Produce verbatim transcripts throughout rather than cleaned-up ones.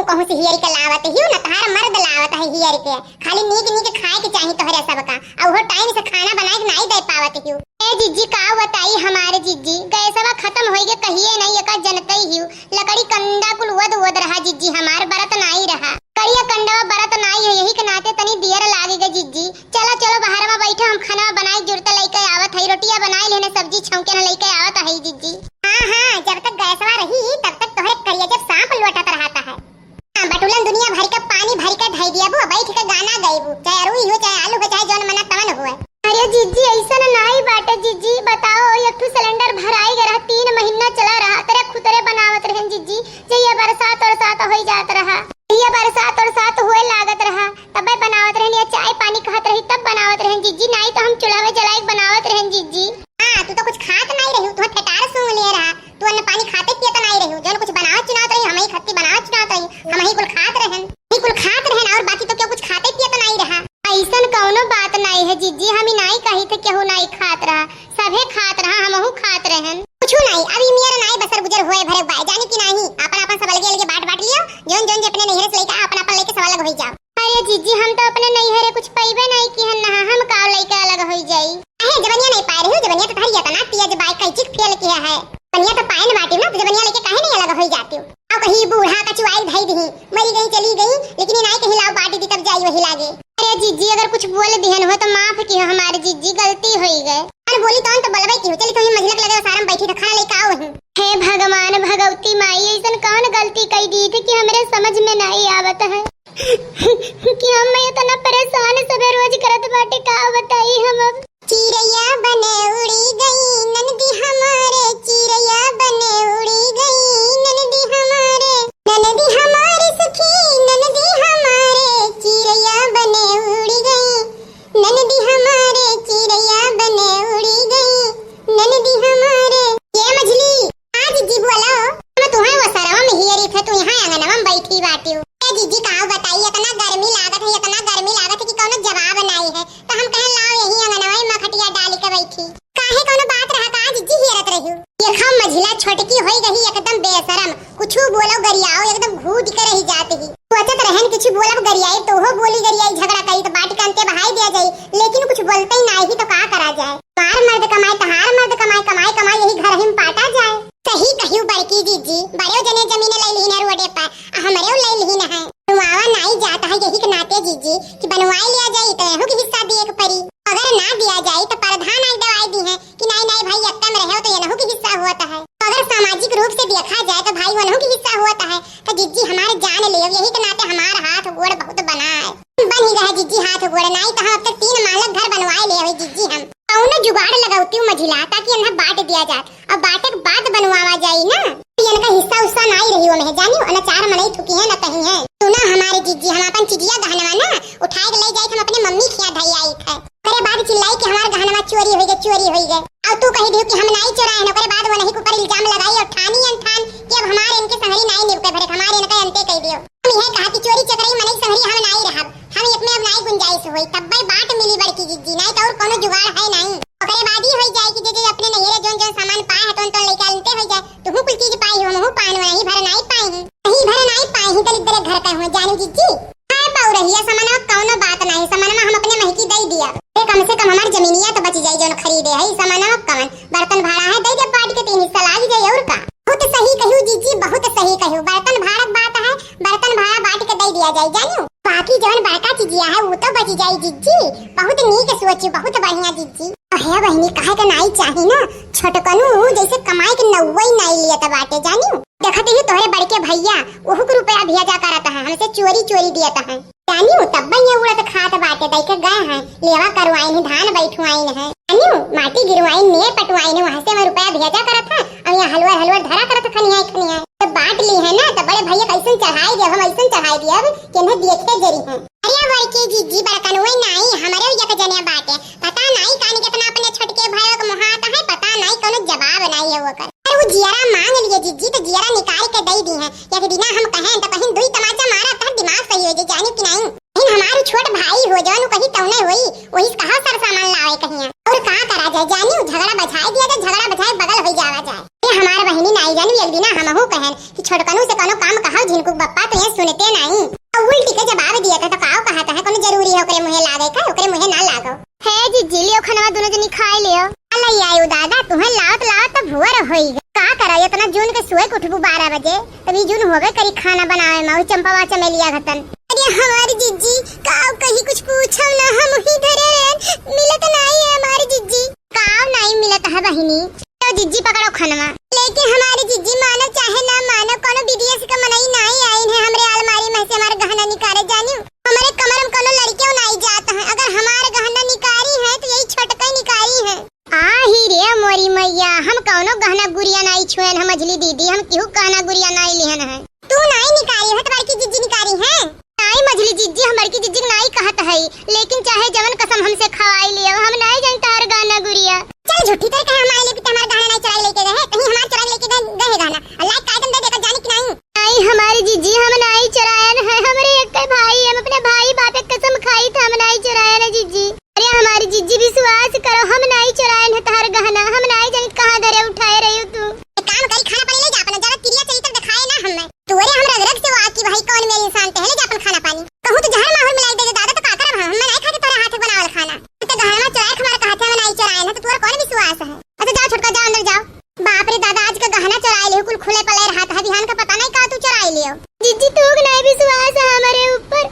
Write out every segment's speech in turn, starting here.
कहूँ से हियरी के लावत हियो, ना तहार मर्द लावत है हियरी के। खाली नीक नीक खाए के चाही तोहरे सबका, अउ उहो टाइम से खाना बनाए के नाई दे पावत हियो। ए जिज्जी, का बताई हमारे जिज्जी, गैसवा खतम होई गे, कहिए नाई, एका जनते हियो। लकड़ी कंडा कुल ओद ओद रहा जिज्जी, हमार बरत नाई रहा। करिया कंडवा बरत नाई है, यही के नाते तनी देर लागे गे जिज्जी। चलो, चलो, बहरवा बैठो, हम खाना बनाई जुरते लइके आवत हई, रोटिया बनाई लेने, सब्जी छौंके न लइके आवत हई जिज्जी। हाँ, हाँ, जब तक गैसवा रही, तब तक तोहरे करिया जब सांप लोटत रहता है। हाँ, बटुलन दुनिया भर के पानी भर के धई दियाबू, बैठ के गाना गइबू, चाहे अरुई हो, चाहे आलू हो, चाहे जौन मना तवन होए। अरे जिज्जी, ऐसन नाई बाटे जिज्जी, बताओ, एक ठो सिलेंडर भराई गए रहा, तीन महीना चला रहा, तरे खुतरे बनावत रहन जिज्जी, जहिया बरसात उरसात होई जात रहा, जहिया बरसात उरसात होए लागत रहा, तबे बनावत रहन, या चाय पानी कहत रही तब बनावत रहन जिज्जी, नाई तो हम चूल्हा में जलाई के बनावत रहन जिज्जी। हाँ, तू तो कुछ खात नाई रही, तू ठेटार सूंघ लिए रहा, तू अन्न पानी खाते पियत नाई रही, जौन कुछ बनावत चुनावत रही, हमही खत्ती बनावत चुनावत रही, हमही कुल खात रहन, ही कुल खात रहन, और बाकी तो केहू कुछ खाते पियत नाई रहा। ऐसन कौनो बात नाई है जिज्जी, हम ही नाई कही थे केहू नाई खात रहा, सभे खात रहा, हमहू खात रहन। कुछ नाई, अब ई मियर नाई बसर गुजर होए भरे बाय, जानी कि नाही, आपन आपन सब अलगे अलगे बांट बांट लियो, जौन जौन जे अपने नैहरे से लइका आपन आपन लेके सब अलग होई जाओ। अरे जिज्जी, हम तो अपने नैहरे कुछ पइबे नाई किहन ना, हम का लइके अलग होई जाई। अहे, जबनिया नाई पाए रही, जबनिया तो तहरी इतना तेज बाय, कैचिक फेल किया है। जबनिया तो पाए न बाटी ना, तो जबनिया लेके काहे नाई अलग होई जाती हो? अब कहीं बूढ़ा का चुआई धई दिही, मरी गई, चली गई, लेकिन ई नाई कहीं लाओ बाटी दी तब जाई वही लागे। अरे जिज्जी, अगर कुछ बोल दिहन हो तो माफ किहो हमारे जिज्जी, गलती होई गए। अरे बोली तौन तो बोलबे की हो, चली तुम्हें मझिलक लगे सारम बैठी तो खाना लेके आओ वहीं। हे भगवान, भगवती माई, ऐसन कौन गलती कई दी थी कि हमरे समझ में नाई आवत है कि हम इतना परेशान सबे रोज करत बाटे, का बताई हम अब। चिड़ैया बने उड़ी गई ननदी हमारे, चिड़ैया बने उड़ी गई ननदी हमारे, ननदी हमारे सुखी ननदी हमारे, चिड़ैया बने उड़ी गई ननदी हमारे, चिड़ैया बने उड़ी गई ननदी हमारे। ये मझली, हाँ जिज्जी बोलो। हम तुहें वो सरवा में हियरी थे, तू यहाँ आंगनवा में बैठी बाटी हो। ए जिज्जी का बताई, इतना गर्मी लागत है, इतना गर्मी लागत है कि कौनो जवाब नाई है। तो हम कहे लाओ यही आंगनवा में खटिया डाली के बैठी। काहे कौनो बात रहा का जिज्जी हियरत रही हो? देखो मझिला छोटकी होई गई एकदम बेशरम, कुछ बोलो गरियाओ एकदम घूट के रही जाती ही। सोचत रहन कुछ बोलब गरियाई तो हो बोली गरियाई झगड़ा करी तो बाटी के अंते बहाई दिया जाई, लेकिन कुछ बोलते ही नाई ही तो का करा जाए। तोहार मर्द कमाए, तहार मर्द कमाए, कमाए, कमाए यही घर ही में पाटा जाए। सही कहियो बड़की जिज्जी, बड़े जने जमीन ले लीन है रोडे पर, आ हमरे ले लीन है। बनवावा नाई जात है यही के नाते जिज्जी कि बनवाए लिया जाए, तो एहू के हिस्सा दिए के पड़ी। अगर ना दिया जाए तो प्रधान आई दवाई दी है कि नाई, नाई भाई, यक्का में रहे तो एनहू के हिस्सा होत है। अगर सामाजिक रूप से देखा जाए तो भाई वनहू के हिस्सा होत है। तो जिज्जी हमारे जान ले, यही के नाते हमार हाथ गोड़ बहुत बना है। बन ही रहा जिज्जी हाथ गोड़, नाई तो हम अब तक तीन मालक घर बनवाए ले हुए जिज्जी हम। कौनो जुगाड़ लगावती हूँ मझिला, ताकि इन्हें बांट दिया जात। अब बांटे के बाद बनवावा जाई ना, तो इनका हिस्सा उस्सा नाई रही वो में, जानियो, ना चार मनई थुकी है, ना कहीं है। सुना हमारे जिज्जी, हम अपन चिजिया गहनवा ना उठाए के ले जाई, हम अपने मम्मी खिया धई आई थे। ओकरे बाद चिल्लाई कि हमार गहनवा चोरी होई गए, चोरी होई गए। और तू कही दियो कि हम नाई चोराए हैं, ओकरे बाद वो नहीं के ऊपर इल्जाम लगाई और ठानी अनठान कि अब हमारे इनके संगरी नाई निभके भरे, हमारे इनका अंते कह दियो। हम यह कहा कि चोरी चकराई मनई संगरी हम नाई रहब, हम एक में अब नाई गुंजाइश होई, तब्बे बांट मिली बड़की जिज्जी, नाई तो और कोनो जुगाड़ है नाई। ओकरे बाद ही होई जाए कि जे जे अपने नैहरे जोन जोन सामान पाए है तोन तोन लेके अंते होई जाए, तुहू कुल चीज पाई हो, हमहू पान वही भर नाई पाई ही, कहीं भर नाई पाई ही, दलिद्र घर का हुआ जानी जिज्जी। है बउरहिया, समनवा कौनो बात नाई, समनवा हम अपने महकी दई दिया। ए, कम से कम हमार जमीनिया तो बच जाई जौन खरीदे है, समनवा कौन, बर्तन भाड़ा है, दे दे बांट के तीन हिस्सा लाग जाई और का। बहुत सही कहियो जिज्जी, बहुत सही कहियो, बर्तन भाड़ा के बात है, बर्तन भाड़ा बांट के दे दिया जाई, जानियो। बाकी जौन बड़का चिजिया है वो तो बच जाई जिज्जी। बहुत नीक सोची, बहुत बढ़िया जिज्जी। अहे बहिनी, कहे के नाई चाही ना, छोटकनू जैसे कमाए के नौवई नाई लियत बाटे, जानियो। देखत ही तोहरे बड़के भैया ओहू के रुपया भेजा करत है, हमसे चोरी चोरी दियत है। जानियो, तब्बे ये उड़त खात बाटे, दई के गए हैं, लेवा करवाइन है, धान बैठवाइन है। जानियो, माटी गिरवाइन, नेर पटवाइन है, वहाँ से मैं रुपया भेजा करत है, अब यहाँ हलवर हलवर धरा करत खनिया खनिया। तो बांट ली है ना, तो बड़े भैया कैसन चढ़ाई दिया, हम ऐसन चढ़ाई दिया कि इन्हें देखे जरी हैं। अरे बड़की जिज्जी, बड़कनुए नाई, हमरे एक जने बाटे। पता नाई कानी कितना अपने छोटके भाई के मुहात है, पता नाई कोनो जवाब नाई है ओकर। अरे वो जियरा मांग लिए जिज्जी, तो जियरा निकाल के दे दी है। एक दिना हम कहें तो कहीं दुई तमाचा मारा, तब दिमाग सही हो जाए, जानी कि नाई। लेकिन हमारू छोट भाई हो जौन कहीं तौने होई, वही से कहा सर सामान लावे कहिया। और का करा जाए, जानी झगड़ा बझाए दिया जाए, झगड़ा बझाए बगल हो जावा जाए। ये हमार बहिनी नाई जानी, एक दिना हमहू कहें कि छोटकनू से कोनो काम कहा अउ झिनकू के बप्पा तो ये सुनते नाई। अउ उल्टी के जवाब दिया था तो काव कहा था, कोनो जरूरी है ओकरे मुँहे लागे का? ओकरे मुँहे ना लागो। हे जिज्जी, लियो खनवा दुनो जनी खाए लियो। अल्लाह, आई दादा, तुहे लावत लावत तो भुअर होई गए। का करा, इतना जून के सुबह के उठबू बारह बजे, तभी जून होबे करी खाना बनावे में, उ चंपावा चमेलिया घतन। अरे हमारी जिज्जी, काव कही कुछ पूछो ना, हम ही धरे रहन, मिलत नाई है हमारी जिज्जी। काव नाई मिलत है बहिनी? तो जिज्जी पकड़ो खनवा। लेकिन हमारी जिज्जी मानो चाहे ना मानो, कोनो विदेश के मनई नाई आइन है हमरे अलमारी में से हमार गहना निकारे जानियो। हमरे कमर में कोनो लड़कियों नाई जात है, अगर हमार गहना निकारी है तो यही छोटका निकारी है। आ ही रे मोरी मैया, हम कौनो गहना गुरिया नाई छुएन है मझली दीदी, हम केहू गहना गुरिया नाई लिहन है। तू नाई निकारी है, तो बड़की जिज्जी निकारी है। नाई मझली जिज्जी, हम बड़की जिज्जी के नाई कहत हई, लेकिन चाहे जवन कसम हमसे खवाई लियो, हम नाई जाई तोहार गहना गुरिया। चल झूठी, तोरे कहे हम आए लेके हमार गहना नाई चुराई लेके गए, कहीं हमार चुराई लेके गए, गए गहना। अल्लाह कायदम दे देकर जाने की नाई। नाई हमारी जिज्जी, हम नाई चुरायन है, हमरे एक भाई, हम अपने भाई बाप के कसम खाई था, हम नाई चुरायन है जिज्जी। अरे हमारी जिज्जी विश्वास करो, हम नाई चुरायन है तोहार गहना, हम नाई जानी कहाँ धरे उठाए रही हो तू। एक काम करी, खाना पानी ले जा अपना, ज्यादा तिरिया चरित्र दिखाए ना हमें। तू अरे हम रग रग से वाकिफ हई कौन मेर इंसान, ते ले जा अपन खाना पानी। कहूँ तो जहर माहुर मिलाई दे दे दादा, तो का करब हम? हम नाई खाए तोरे हाथ के बनावल खाना। तो गहना चुराए हमारे कहते हम नाई चुराए ना, तो तोरा कौन विश्वास है? अच्छा जाओ छोटका, जाओ अंदर जाओ। बाप रे दादा, आज का गहना चुराए लियो, कुल खुले पले रहत है, बिहान का पता नहीं का तू चुराए लियो। जिज्जी तू के नाई विश्वास है हमारे ऊपर,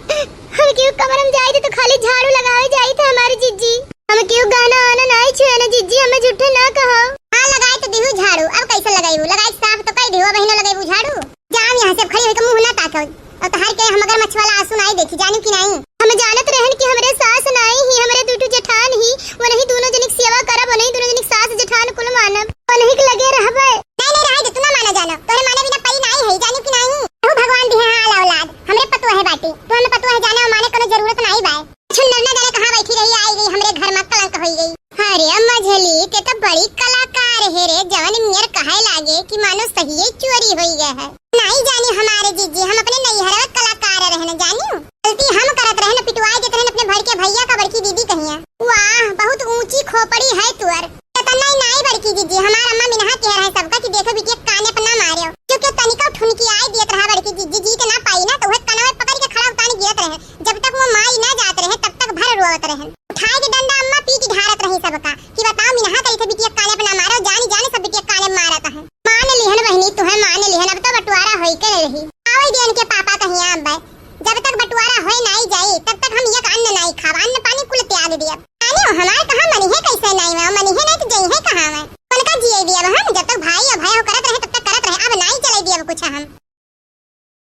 हम केहू कमर में जाई तो खाली झाड़ू लगावे जाई था हमारी जिज्जी। हम केहू गहना वाना नाई छुए ना जिज्जी, हमें झूठे ना कहो। हाँ लगाए तो दिहू झाड़ू, अब कैसे लगाईबू? लगाए साफ तो कई दिहू, अब ही ना लगाईबू झाड़ू। जाम यहाँ से, अब खड़ी होके मुँह ना ताको। और तोहार के हम मगरमच्छ वाला आंसू नाई देखी, जानी कि नाई? हम जानत रहन कि हमरे सास नाई ही, हमरे दुठू जेठान ही, वनही दुनो जनिक सेवा करब, वनही दुनो जनिक सास जेठान कुल मानब, वनही के लगे रहबे। नाई, नाई, रहे दे, तू ना माना जानो, तोहरे माने बिना पई नाई है, जानी कि नाई? तू भगवान दिहे हाल औलाद, हमरे पतोह है बाटी, तू हमें पतोह है जाने और माने कोनो जरूरत नाई बाय। छुन्नर ना जाने कहाँ बैठी रही, आई गई हमरे घर में, कलंक होई गई। अरे मझली, ते तो बड़ी कलाकार है रे, जवन मेर कहे लागे कि मानो सहिए चोरी होई गए है। नाई जानी हमारे जिज्जी, हम अपने नैहरवा कलाकार रहन जानियो। गलती हम करत रहन, पिटवाए देत रहन अपने बड़के भैया का बड़की दीदी कहिया। वाह, बहुत ऊंची खोपड़ी है तुअर। इतना ही नाई बड़की जिज्जी, हमार अम्मा मिनहा कह रहे सबका कि देखो बिटिया काने पर ना मारो, क्योंकि तनिका ठुनकी आई दियत रहा बड़की जिज्जी, जीत ना पाई ना तो वह कनवे पकड़ के खड़ा उतानी गिरत रहे। जब तक वो माई ना जात रहे तब तक भर रोवत रहे। उठाए के डंडा अम्मा पीट ढारत रही सबका कि बताओ मिनहा कही थे बिटिया काने पर ना मारो, जान जाने सब बिटिया काने मारत है। मान लिहन बहिनी, तुहे मान लिहन, अब तो बंटवारा होई के रही। आवई दे इनके पापा कहिया अब्बे, जब तक बंटवारा होए नाई जाई, तब तक हम एक अन्न नाई खाब, अन्न पानी कुल त्याग दियब। जाने हो, हमार कहाँ मनी है, कैसे नाई में मनी है, नहीं तो जई है कहाँ में। उनका जिए दियब हम, जब तक भाई और भाई हो करत रहे, तब तक करत रहे, अब नाई चले दियब कुछ हम।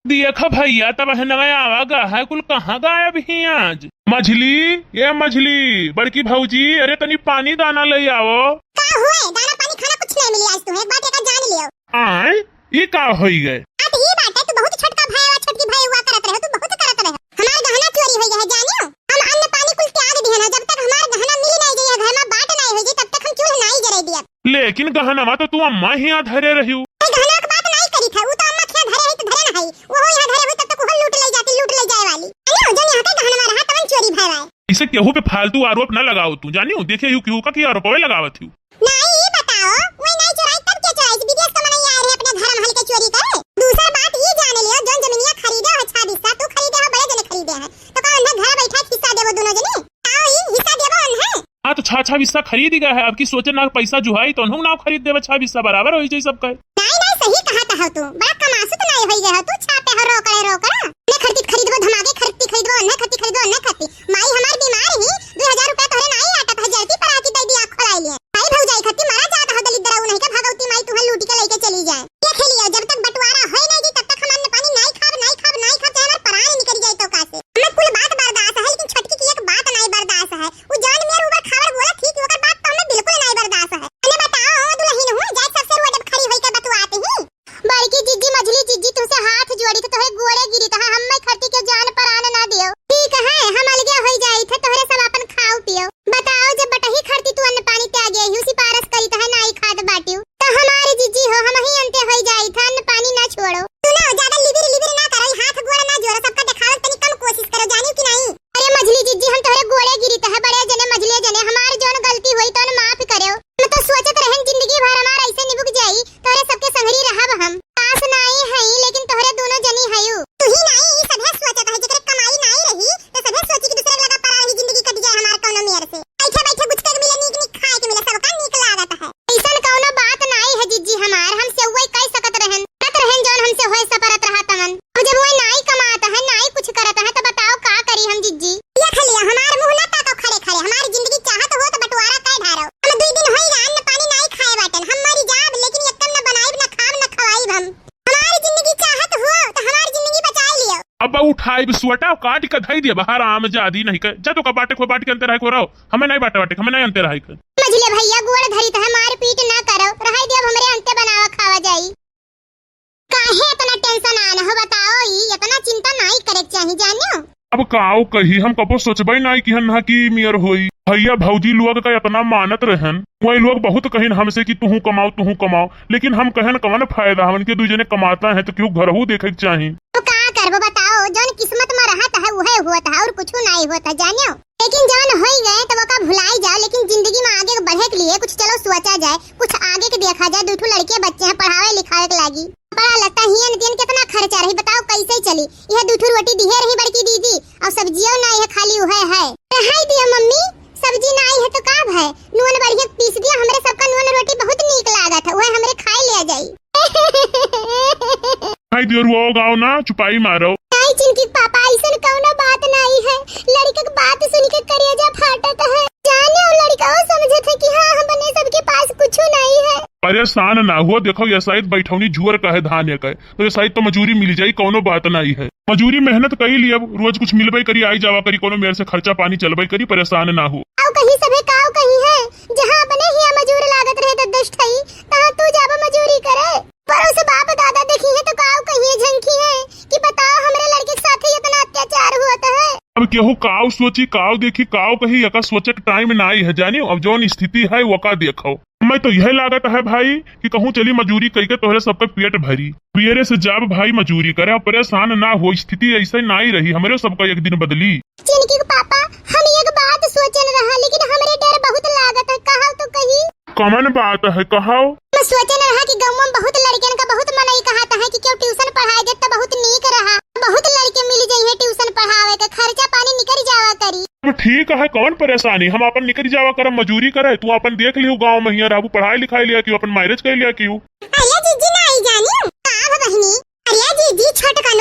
देखा भैया, तब है नवा आवा गा है, कुल कहाँ गायब ही आज? मझली, ए मझली, बड़की भौजी, अरे तनी पानी दाना ले आओ। का हुए? दाना पानी खाना कुछ नहीं मिली आज तुम्हें, एक बात एक जान लियो। आय, ई का होई गए? बात ई बात है, तू बहुत छोटका भाई हुआ, छोटकी भाई हुआ करत रहे, तू बहुत करत रहे। हमार गहना चोरी होई गए है, जानियो? हम अन्न पानी कुल त्याग दिहन है, जब तक हमार गहना मिली नहीं गई है, घर में बांट नहीं होई गई, तब तक हम चूल्ह नहीं जरे दियब। लेकिन गहनवा तो तू अम्मा हियाँ धरे रहियो। ए, गहनवा के बात नहीं करी था, उ तो अम्मा के हियाँ धरे है तो धरे ना है, वो यहाँ धरे हुई तब तक वो लूट ले जाती, लूट ले जाए वाली। अरे हो, जो यहाँ के गहनवा रहा, तवन चोरी भय है। इसे केहू पे फालतू आरोप न लगाओ तू, जानियो? देखे यू केहू का की आरोपवे लगावत हूँ। नाई, ई बताओ, वही नाई चोराई तब के चोराई? विदेश का मनई आए रहे अपने घर में हल के चोरी करे। दूसर बात ई जान लियो, जौन जमीनिया खरीदे हो छह बिस्सा, तू खरीदे हो, बड़े जने खरीदे हैं, तो का उन्हें घर बैठा हिस्सा देबो दोनों जने? आओ, ई हिस्सा देबो उन्हें। हाँ, तो छह छह बिस्सा खरीद ही गए है, अब की सोचे ना पैसा जुहाई तो उन्हों नाव खरीद देवे, छह बिस्सा बराबर हो जाई सबका। नाई, नाई, सही कहा था तू, बड़ा कमासुत नाई होई गए हो तू, छापे हो रोकड़े रोकड़ा। ने खरीद खरीदबो, धमाके खरीदती खरीदबो, उन्हें खरीदती खरीदबो, उन्हें खरीदती। माई हमार बीमार ही, दो हजार रुपया तोहरे नाई आटा था, जल्दी पड़ा की दे दिया खोलाई लिए। भाई भौजाई खत्ती मरा जात हो दलिद्दर, नहीं के भगवती माई तुम्हें लूटी के लेके चली जाए। ये खेलिए, जब तक बंटवारा होए नहीं जी, तब तक हम अन्न पानी नहीं खाब, नहीं खाब, नहीं खाब, चाहे हमार प्राण निकल जाए तो का से। हमें कुल बात बर्दाश्त है, लेकिन छोटकी की एक बात नहीं बर्दाश्त है। वो जान मेर ऊपर खावर बोला ठीक, ओकर बात तो हमें बिल्कुल नहीं बर्दाश्त है। अने बताओ, ओ दुल्हन हो, जाए सबसे रोड पर खड़ी होई के बतुआत ही। बड़की जिज्जी, मझली जिज्जी, तुमसे हाथ जोड़ी थे, तोहरे गोड़े गिरी थे, हम बा उठाई भी सुअटा काट के धई दिया बाहर आम जादी नहीं के। जा तो का बाटे को बांट के अंते रहे को रहो। हमें नहीं बाटे बाटे, हमें नहीं अंते रहे के। मझले भैया गोड़ धरी त है, मारपीट ना करो। रहाई दिया, हमरे अंते बनावा खावा जाई। काहे इतना टेंशन आन हो बताओ, ई इतना चिंता नाई करे के चाही जानियो। अब काव कही, हम कबो सोचबे नाई कि हन्ना की मियर होई। भैया भौजी लोग का इतना मानत रहन, वही लोग बहुत कहिन हमसे कि तुहू कमाओ, तुहू कमाओ, लेकिन हम कहन कवन फायदा, हमन के दुई जने कमाता है तो क्यों घरहू देखे के चाही। तो का करबो बताओ, जौन किस्मत में रहत है उहे होत है और कुछ नाई होत है जानियो। लेकिन जौन होई गए तो ओका भुलाई जाओ, लेकिन जिंदगी में आगे बढ़े के लिए कुछ चलो सोचा जाए, कुछ आगे के देखा जाए। दू ठो लड़के बच्चे हैं, पढ़ावे लिखावे के लागी, कपड़ा लत्ता हियन तियन कितना खर्चा रही बताओ, कैसे चली? यह दू ठो रोटी दिहे रही बड़की दीदी, और सब्जियों ना यह खाली उहे है। रहाई दिया मम्मी, सब्जी ना आई है तो का भय, नून बढ़िया पीस दिया, हमरे सबका नून रोटी बहुत नीक लागत है, उहे हमरे खाए ले जाई। हाय दियो, रुआओ गाओ ना, चुपाई मारो। नाई चिनकी पापा, ऐसन कौनो बात नाई है। लड़के के बात सुन के करेजा फाटत है। जाने वो लड़का वो समझत है कि हाँ, हमने सबके पास कुछ नाई है। परेशान ना हो, देखो ये शायद बैठौनी झुअर का है धान ये का है, तो ये शायद तो मजूरी मिल जाई, कौनो बात नाई है। मजूरी मेहनत करी ली, अब रोज कुछ मिलबे करी, आई जावा करी, कौनो मेर से खर्चा पानी चलबे करी, परेशान ना हो। आओ कहीं सभे काव कहीं है, जहाँ अपने हिया मजूर लागत रहे दस दस ठई, तहाँ तू जाबा मजूरी करे। परोस बाप दादा देखी है तो काव कहिए झंखी है कि बताओ हमरे लड़के के साथ इतना अत्याचार हुआ है। अब केहू काव सोची, काव देखी, काव कही, एका सोचे के टाइम नाई है जानी। अब जौन स्थिति है वका देखो। मैं तो यह लागत है भाई कि कहूँ चली मजूरी कई के तोहरे सबके पेट भरी। पियरे से जाब भाई मजूरी करे, अब परेशान ना हो, स्थिति ऐसे नाई रही, हमरे सबका एक दिन बदली। चिनकी के पापा, हम एक बात सोचन रहा, लेकिन हमरे डर बहुत लागत है, कहा तो कही। कमन बात है, कहाओ। हम सोचन रहा कि गाँव में बहुत लड़कियन का बहुत मनई कहत है कि क्यों ट्यूशन पढ़ाए दे तो बहुत नीक रहा, बहुत लड़के मिल जाई है ट्यूशन पढ़ावे के, खर्चा पानी निकल जावा करी। अब ठीक है, कौन परेशानी, हम अपन निकल जावा करब मजूरी करे, तू अपन देख लियो गाँव में हिया रहबू, पढ़ाई लिखाई लिया क्यों, अपन मैरिज कर लिया क्यों। अरे जीजी ना आई जानी, का हो बहिनी? अरे जीजी, छोटका